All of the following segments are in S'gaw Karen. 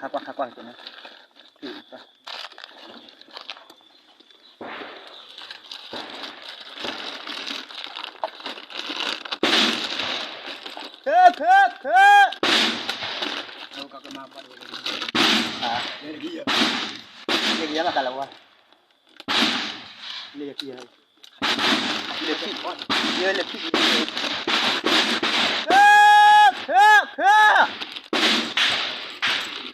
ခါကွၢ် ခါကွၢ်က့ၤန့ၣ် ခဲ ခဲ ခဲ လၢကယဲၢ်မးကလဝါ လၢကယဲၢ် လၢကယဲၢ် လၢကယဲၢ် ခဲ ခဲ ခဲ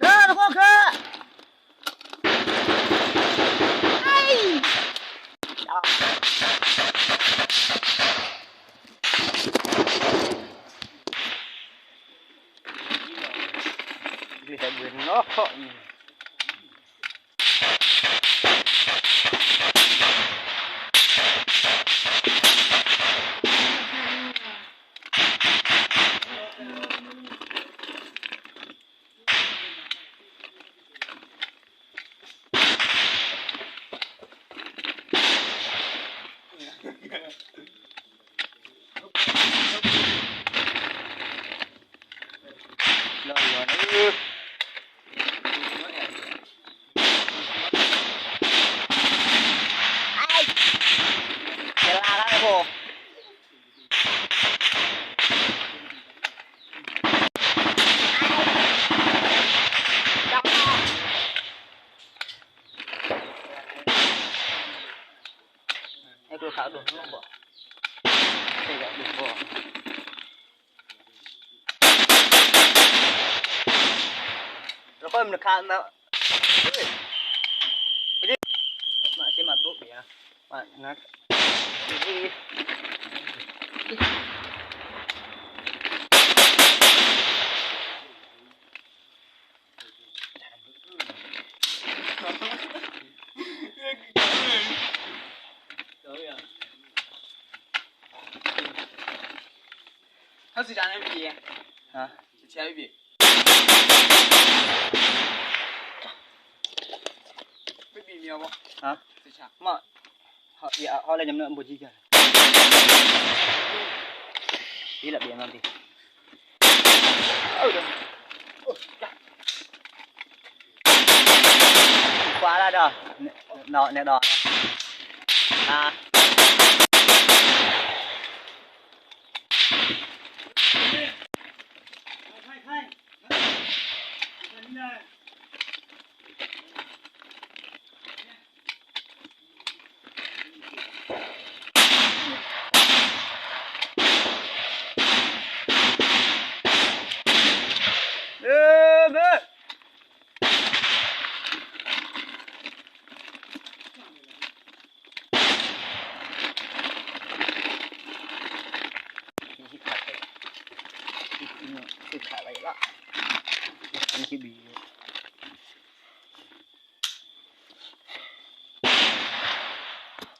ခဲ တခီခဲ ဒုးတၢ်ဘှံးနီၢ်ခီၣ်အံၤ လီၤလီၤ ကဲလါလါဖိ အဲကခးဒိၣ်ဘီ အဲကဒိၣ်ဘီ လၢကီၢ်မနုၤခါမး မၤစ့မၤ ဒိၣ်ပယါ မၤ ဟါ စံးတၢ်န့ၣ်ဘံၣ် ဟါ စံးတၢ်ဘံၣ် ဘံၣ်မ့ၢ်အီၤဘၣ် ဟါ မ့ၢ် အီၣ်လၢညါမ့ၢ်ဘိၣ်ကံကါ ဘံၣ်လီၤဘံၣ်နီၢ်ဘံၣ် ကွၢ်လၢဒီး နဲဒီး ဟါ ဟံးခးလီၤ ဟံးခးလီၤ ဟံးခးလီၤ ဟံးခးလီၤ